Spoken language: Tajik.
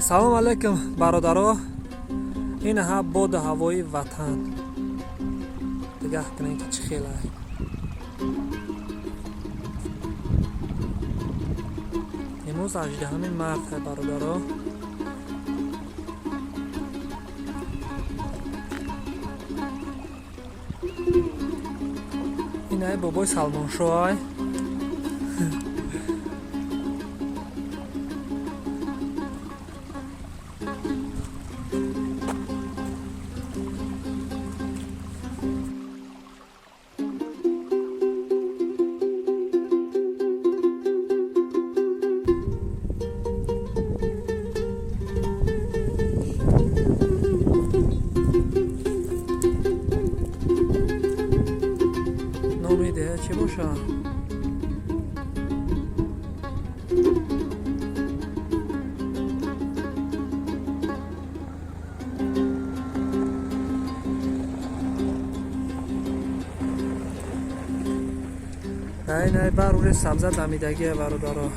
Салом алейкум, бародаро. Ин ҳа боду ҳавои ватан. Дигаҳ кунем, ки чӣ хелай. Имрӯз 18 март, бародаро. Ин ай бобои Салмоншоҳ. Номи деҳа чӣ бошад? Най, най, бар уже сабза дамидагия, бародаро.